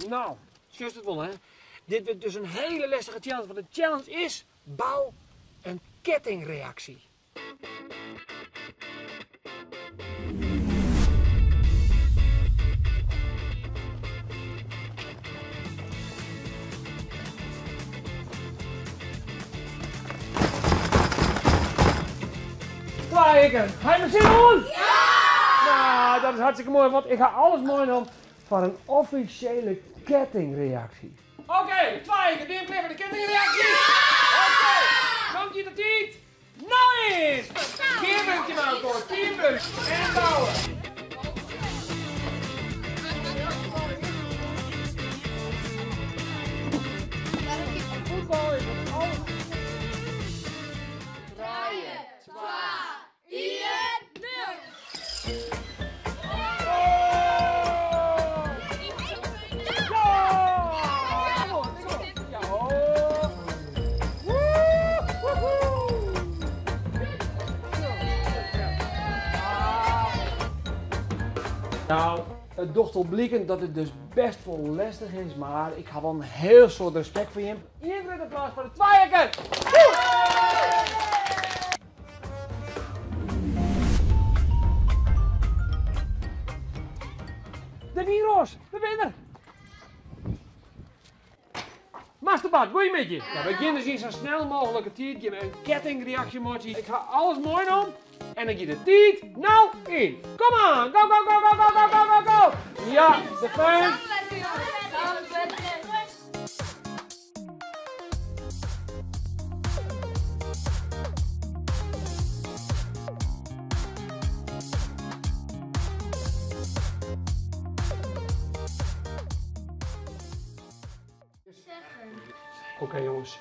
Nou, sjochst it wol hè. Dit wurdt dus in hiele lestige challenge, want de challenge is bou in kettingreaksje. Twa-ikker, ha jim der sin oan? Ja! Nou, dat is hartstikke moai, want ik ha alles meinaam foar in offisjele kettingreaksje. Oké, twa-ikker, binne jim klear foar de kettingreaksje? Ja! Oké, dan giet de tiid no yn! Gearwurkje mei elkoar, teamwork en bouwe! Fuotbal is it alderste. Trije, twa, ien, nul! Nou, it docht al bliken dat it dus best wol lestich is, mar ik ha wol in hiel soad respekt foar jim. Ien grut applaus foar de twa-ikker! De Wynroas, we binne der! Master Bart, goeiemiddei. Ja, we gean dus yn sa snel mooglike tiid gean we in kettingreaksje meitsjen. Ik ha alles meinaam en dan giet de tiid no yn. Kom oan, go, go, go, go, go, go, go, go, go! Ja, de fijn. Oké jongens.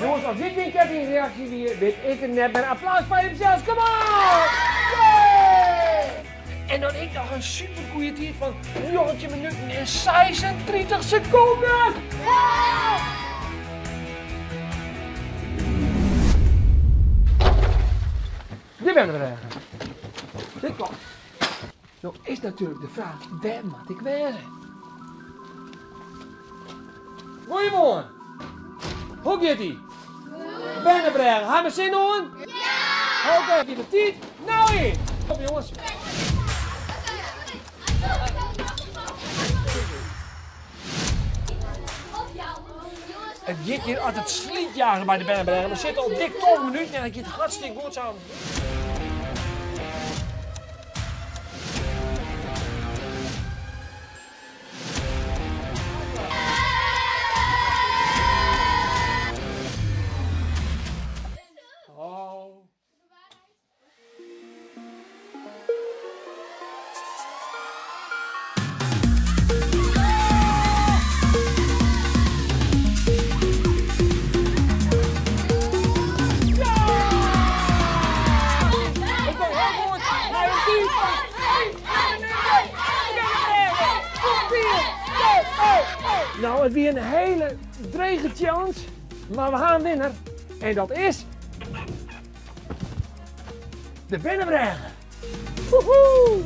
Jongens, as dit gjin kettingreaksje wie, wit ik it net mear. Applaus foar jimsels, come on! Yay! En dan ek noch in supergoeie tiid fan 19 minuten en 36 sekonden! Dit binne we ergens. Dit klopt. No is natuerlik de fraach, wêr moat ik wêze? Goeiemoarn! Hoe giet ie? Bernebrêge, ha jim sin oan? Ja! Oké, giet de tiid no yn! Kom jonges! It giet hjir as it slydjagen by de Bernebrêge. We sitte al dik 12 minuten en it giet hartstikke goed sa. Nou, it wie in hiele drege challenge, mar we ha in winner en dat is de Bernebrêge. Woehoe!